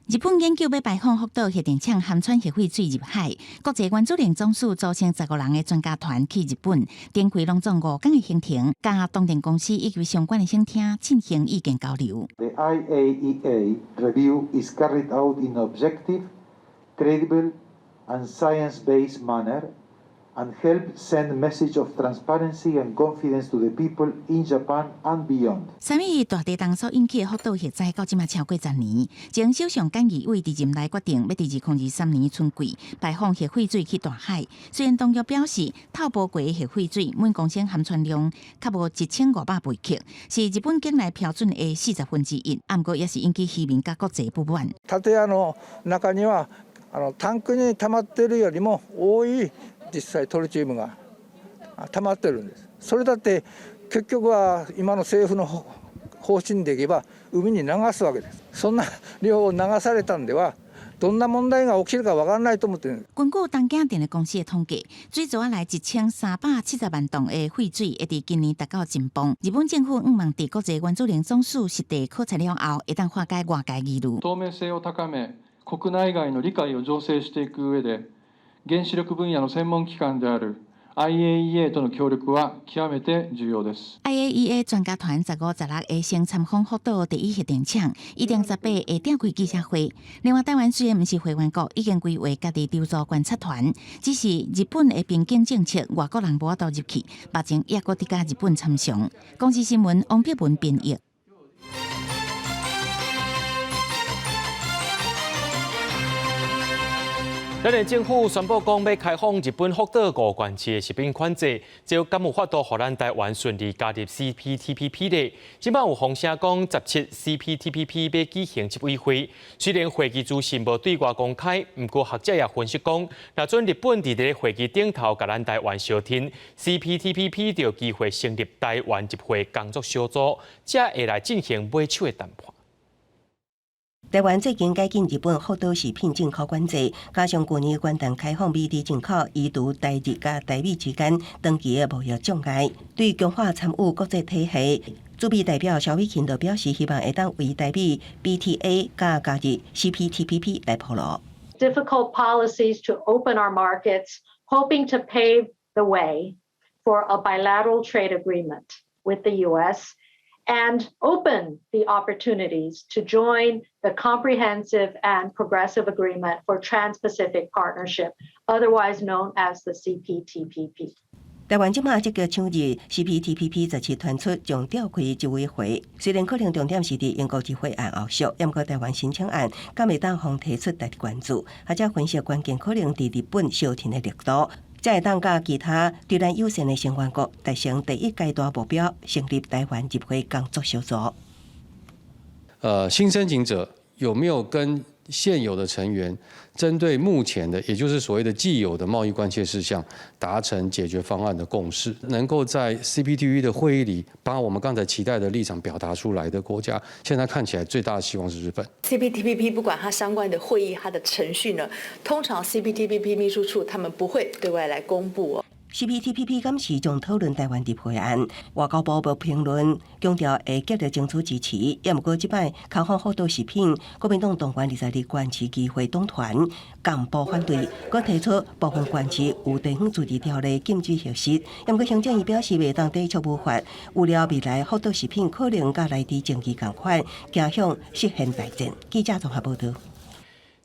日本研究欲排放福島核電廠含氚核廢水入海，國際原子能總署組成15人的專家團去日本，展開攏總5工的行程，佮東電公司以及相關的省廳進行意見交流。 The IAEA review is carried out in objective, credible, and science-based manner, and help send message of transparency and confidence to the people in Japan and beyond. 啥物大地動所引起的福島核災到這馬超過10年，前首相菅義偉佇任內決定欲佇2023年春季排放核廢水去大海。雖然當局表示，透波過的核廢水每公升含氚量較無1500貝克，是日本境內標準的1/40，毋過也是引起漁民佮國際不滿。建屋の中にはタンクに溜まっているよりも多い実際トリチウムが溜まってるんです。それだって結局は今の政府の方針でいけば海に流すわけです。そんな量を流されたんではどんな問題が起きるか分からないと思ってる。根據東京電力公司的統計，水槽內1370萬噸的廢水會佇今年達到盡峰。日本政府向望佇國際原子能總署實地考察了後，會當化解外界疑慮。透明性を高め、國內外の理解を醸成していく上で、原子力分野の専門機関である IAEA との協力は極めて重要です。 IAEA 專家團15、16會先參訪福島第一核電廠，預定18會召開記者會。另外，台灣雖然毋是會員國，已經規劃家己籌組觀察團，只是日本的邊境政策，外國人無法度入去，目前猶閣佇共日本參詳。公視新聞王碧文編譯。咱的政府宣布講，欲開放日本福島五縣市的食品管制，這敢有法度予咱台灣順利加入 CPTPP 咧？這擺有風聲講，17 CPTPP 欲舉行執委會，雖然會議資訊無對外公開，毋過學者也分析講，若準日本佇咧會議頂頭共咱台灣相挺，CPTPP 就有機會成立台灣入會工作小組，才會來進行尾手的談判。台灣最近解禁日本福島食品進口管制，加上舊年元旦開放美豬進口，移除台日佮台美之間長期的貿易障礙，對強化參與國際體系。駐美代表蕭美琴就表示，希望會當為台美 BTA 佮加入 CPTPP 來鋪路。 Difficult policies to open our markets, hoping to pave the way for a bilateral trade agreement with the U.S. and open the opportunities to join the Comprehensive and Progressive Agreement for Trans-Pacific Partnership, otherwise known as the CPTPP. 台灣這馬積極搶入 CPTPP 17傳出將召開執委會，雖然可能重點是佇英國議會案後續，毋過台灣申請案敢會當予提出特別關注，或者分析關鍵可能佇日本相挺的力度，才會當佮其他對咱友善的成員國達成第一階段目標，成立台灣入會工作小組。新申請者有沒有跟現有的成員針對目前的，也就是所謂的既有的貿易關切事項，達成解決方案的共識，能夠在 CPTPP 的會議裡把我們剛才期待的立場表達出來的國家，現在看起來最大的希望是日本。 CPTPP 不管它相關的會議，它的程序呢，通常 CPTPP 秘書處他們不會對外來公布哦。CPTPP 敢是將討論臺灣立法案，外交部無評論，強調會極力爭取支持。也毋過這擺開放福島食品，國民黨動員22個縣市議會黨團共步反對，閣提出部分縣市有地方自治條例禁止核食。也毋過行政院表示袂當抵觸母法，預料未來福島食品可能佮內地爭議仝款，走向釋憲大戰。記者綜合報道。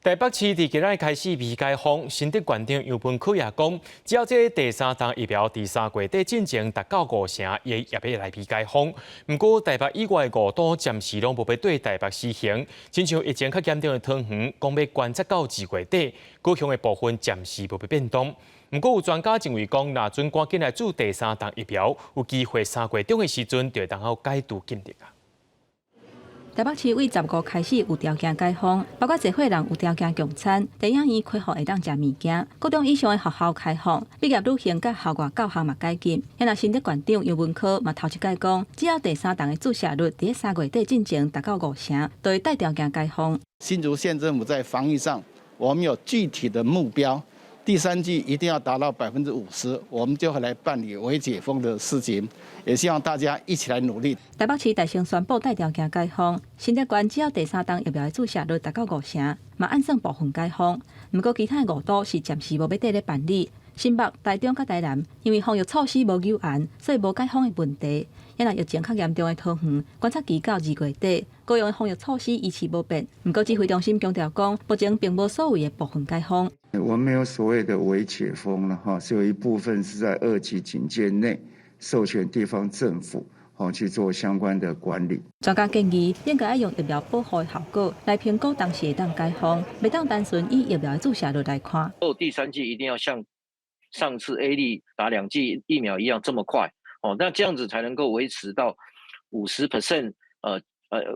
台北市佇今仔日開始微解封，新竹縣長楊文科也講，只要這第三針疫苗佇3月底進前達到五成，伊會欲來微解封。毋過台北以外五都暫時攏無欲對台北施行，親像疫情較嚴重的桃園，講欲觀察到2月底，高雄的部分暫時無欲變動。毋過有專家認為講，若準趕緊來注第三針疫苗，有機會3月中的時陣就會當好解除禁令啊。台北市對15開始有條件解封，包括濟歲人有條件共餐，電影院開放會當食物件，高中以上的學校開放，畢業旅行佮校外教學嘛解禁。若新竹縣長楊文科嘛頭一擺講，只要第三針的注射率佇3月底進前達到五成，就會帶條件解封。新竹縣政府在防疫上，我們有具體的目標，第三劑一定要達到50%，我們就會來辦理微解封的事情，也希望大家一起來努力。台北市大聲宣布帶條件解封，新竹縣只要第三針疫苗的注射率達到五成，嘛按算部分解封。毋過其他的五都是暫時無欲綴咧辦理。新北、台中佮台南，因為防疫措施無糾嚴，所以無解封的問題。若疫情較嚴重的桃園，觀察期到2月底，高雄的防疫措施維持無變。毋過指揮中心強調講，目前並無所謂的部分解封。我們沒有所謂的微解封了哈，只有一部分是在二級警戒內授權地方政府去做相關的管理。專家建議，應該愛用疫苗保護的效果來評估當時會當解封，袂當單純以疫苗的注射率來看。哦，第三劑一定要像上次 A 粒打兩劑疫苗一樣這麼快哦，那這樣子才能夠維持到50%，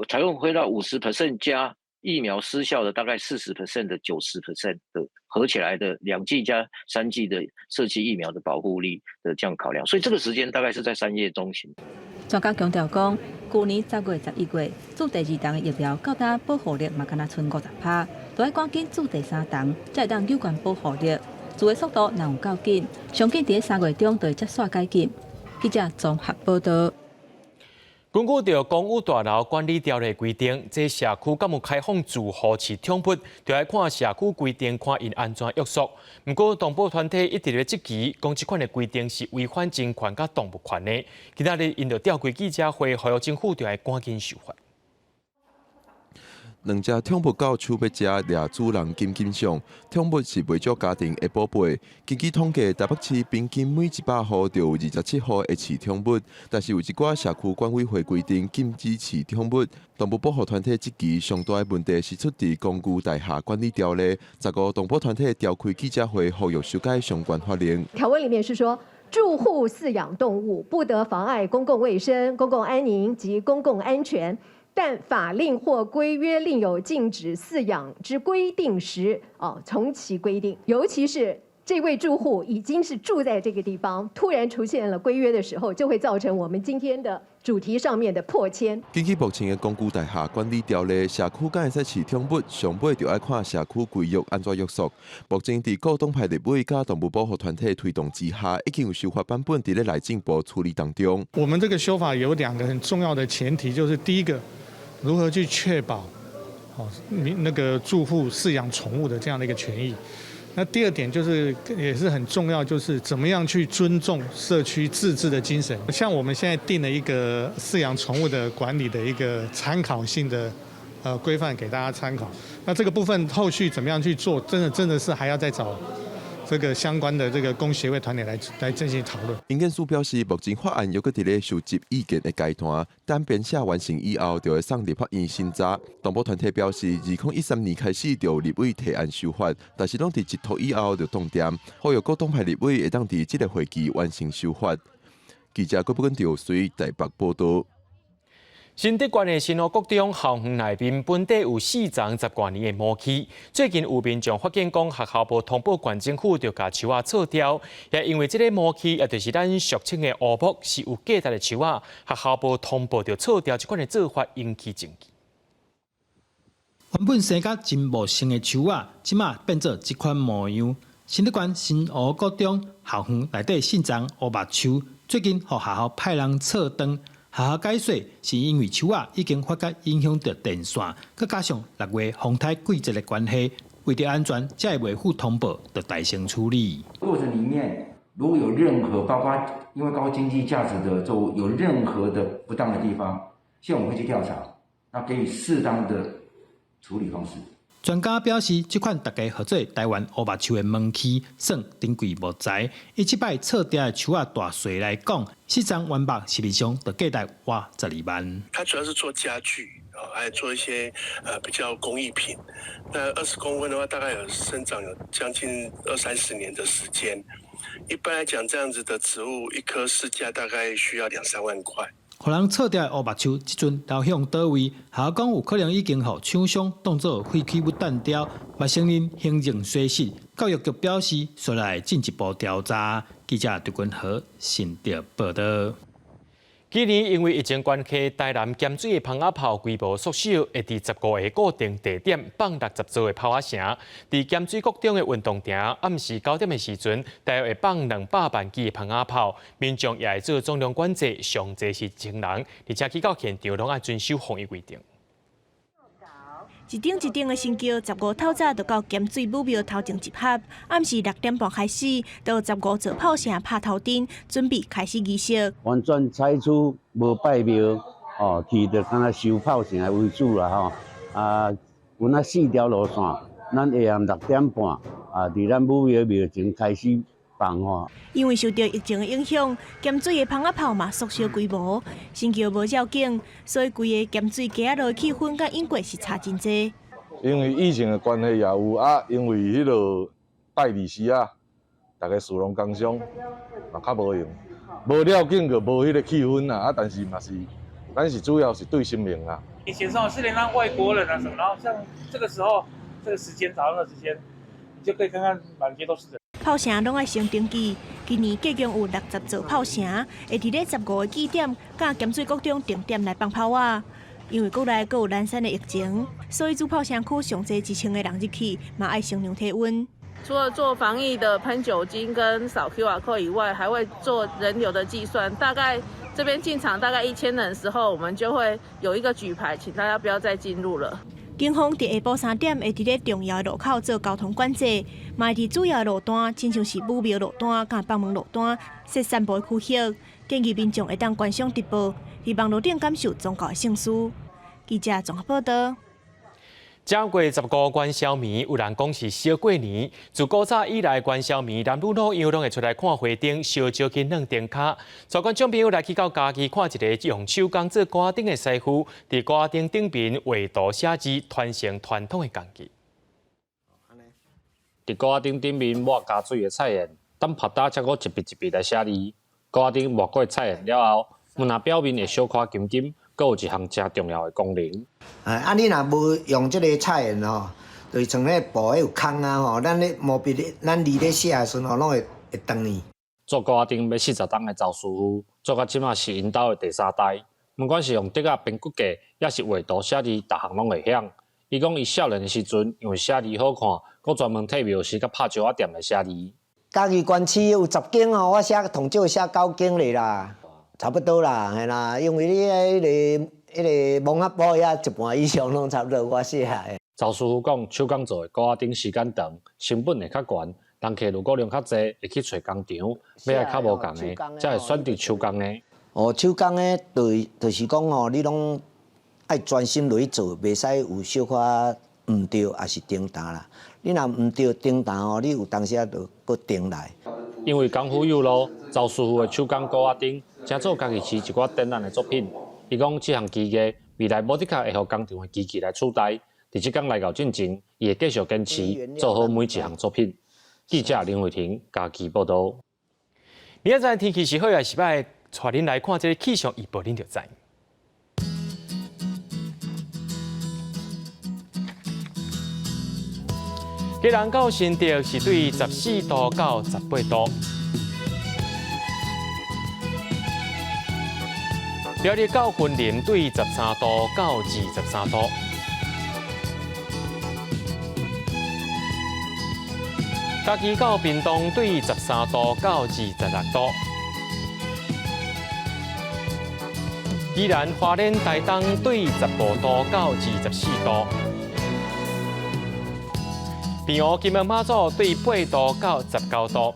才會回到50% 加疫苗失效的大概40% 的90% 的合起來的兩劑加三劑的社區疫苗的保護力的這樣考量，所以這個時間大概是在3月中旬。專家強調講，舊年10月、11月注第二針的疫苗，到今保護力嘛，干焦賰50%，都愛趕緊注第三針，才會當有懸保護力。注的速度若有夠緊，上緊佇3月中就會接煞解禁。記者綜合報道。根據著公寓大樓管理條例規定，這社區敢有開放住戶飼寵物，就愛看社區規定，看𪜶按怎約束。毋過動保團體一直咧質疑，講這款的規定是違反人權佮動物權的。今仔日𪜶就召開記者會，呼籲政府著愛趕緊修法。兩隻寵物狗搶欲食，掠主人緊緊相。寵物是袂少家庭的寶貝。根據統計，台北市平均每100戶就有27戶會飼寵物，但是有一寡社區管委會規定禁止飼寵物。動物保護團體質疑上大的問題是出佇公寓大廈管理條例。15動保團體召開記者會，呼籲修改相關法令。條文裡面是說，住戶飼養動物不得妨礙公共衛生、公共安寧及公共安全。但法令或規約另有禁止飼養之規定時，哦，從其規定。尤其是這位住戶已經是住在這個地方，突然出現了規約的時候，就會造成我們今天的主題上面的破遷。根據目前的公寓大廈管理條例，社區敢會使飼寵物，上尾就愛看社區規約按怎約束。目前佇各黨派立委佮動物保護團體推動之下，已經有修法版本佇咧內政部處理當中。我們這個修法有兩個很重要的前提，就是第一個，如何去確保，哦，你那個住戶飼養寵物的這樣的一個權益。那第二點就是，也是很重要，就是怎麼樣去尊重社區自治的精神。像我們現在定了一個飼養寵物的管理的一個參考性的規範給大家參考。那這個部分後續怎麼樣去做，真的是還要再找這個相關的這個工協會團體來進行討論。營建署表示，目前法案猶閣佇咧收集意見的階段，等編寫完成以後，就會送立法院審查。動保團體表示，2013年開始就有立委提案修法，但是攏佇一拖以後就凍定，呼籲各黨派立委會當佇這個會期完成修法。記者郭不根調隨台北報道。新竹縣的新湖國中校園內面本底有四叢十外年的魔柿，最近有民眾發現講學校無通報縣政府，就共樹仔鑿掉。也因為這个魔柿，也就是咱俗稱的烏木，是有價值的樹仔，學校無通報就鑿掉，這款的做法引起爭議。原本生甲真茂盛的樹仔，這馬變做這款模樣。新竹縣新湖國中校園內底新種烏木樹，最近予學校派人切斷。學校解說是因為樹仔已經發覺影響著電線，閣加上6月風颱季節的關係，為著安全，才會未付通報就代先處理。過程裡面如果有任何包括因為高經濟價值的作物有任何的不當的地方，現在我們會去調查，那給予適當的處理方式。專家表示，這款大家號做臺灣烏木樹的門區，算珍貴木材。以這擺切掉的樹仔大細來講，四張原木實際上就價值倚12萬。它主要是做家具，還有做一些比較工藝品。那20公分的話，大概有生長有將近二三十年的時間。一般來講，這樣子的植物一棵市價大概需要兩三萬塊。予人切掉的烏木樹，這陣流向佗位？學校講有可能已經予廠商當做廢棄物彈掉，嘛承認行政疏失。教育局表示，煞來進一步調查。記者劉君和新竹報導。今年因為疫情關係，台南鹹水的蜂仔炮規模縮小，會佇15個固定地點放60座的炮仔城。佇鹹水國中的運動場，暗時9點的時陣，大約會放200萬支的蜂仔炮。民眾也會做總量管制，上濟是1000人，而且去到現場攏愛遵守防疫規定。一頂一頂的神轎，15透早就到鹹水武廟頭前集合，暗時6點半開始，就15座炮城拍頭燈，準備開始儀式。完全採取無拜廟，哦，去就敢若收炮城的為主啦吼。啊，阮啊四條路線，咱下暗6點半啊，佇咱武廟廟前開始放吼。因為受著疫情的影響，鹹水的蜂仔炮嘛縮小規模，神轎無繞境，所以規个鹹水街仔路的氣氛佮往過是差真濟。因為疫情的關係也有啊，因為彼個拜二時啊，逐家士農工商嘛較無閒，無繞境就無彼個氣氛啦。啊，但是嘛是，咱是主要是對神明啊。以前上是連讓外國人啊什麼，然後像這個時候，這個時間早上的時間，你就可以看看滿街都是人。炮城攏愛先登記，今年計共有60座炮城，會佇咧15個據點，佮鹹水國中定點來放炮仔。因為國內閣有連山的疫情，所以主炮城區上濟1000個人入去，嘛愛先量體溫。除了做防疫的噴酒精跟掃 QR code 以外，還會做人流的計算。大概這邊進場大概1000人的時候，我們就會有一個舉牌，請大家不要再進入了。警方佇下晡3點會佇咧重要的路口做交通管制，嘛會佇主要的路段，親像是武廟路段佮北門路段設散步區域，建議民眾會當觀賞直播，佇網路頂感受宗教的盛事。記者綜合報導。正月十五元宵暝，有人講是小過年。自古早以來，元宵暝男女老幼攏會出來看花燈、燒招去軟燈跤。帶觀眾朋友來去到嘉義看一个用手工做瓜燈的師傅，佇瓜燈頂面畫圖寫字，傳承傳統的工藝。佇瓜燈頂面抹加水的菜鹽，等拍打才閣一筆一筆來寫字。瓜燈抹過菜鹽了後，毋若表面會小可金金。閣有一項誠重要的功能。哎，啊，你若無用這个菜鹽吼，就是像彼布彼有空啊吼，咱咧毛筆咧，咱字咧寫的時陣吼，攏會會斷去。做糊仔燈欲40冬的趙師傅，做到這馬是𪜶兜的第三代。毋管是用竹仔編骨架，抑是畫圖寫字，逐項攏會曉。伊講伊少年的時陣，因為寫字好看，閣專門替廟師佮拍石仔店來寫字。嘉義縣市有10間吼，我寫統少寫9間咧啦。差不多啦，嘿啦，因為你彼个摸仔布遐一半以上攏差不多我寫的。趙師傅講，手工做的糊仔燈時間長，成本會較懸，人客如果量較濟，會去揣工廠；欲愛較無仝的，才會選擇手工的。哦，手工的，就是講吼，你攏愛專心落去做，袂使有小可毋對，抑是停沓啦。你若毋對停沓吼，你有當時仔就閣重來。因為功夫有路，趙師傅的手工糊仔燈，成做嘉義市一寡展覽的作品。伊講，這項技藝未來無的確會予工廠的機器來取代。佇這工來到進前，伊會繼續堅持做好每一項作品。記者林慧婷嘉義報導。明仔載天氣是好抑是䆀，帶恁來看這个氣象預報，恁就知。基隆到新竹是對14度到18度。苗栗到雲林對13度到23度。嘉義到屏東對13度到26度。宜蘭花蓮台東對15度到24度。澎湖金門馬祖對8度到19度。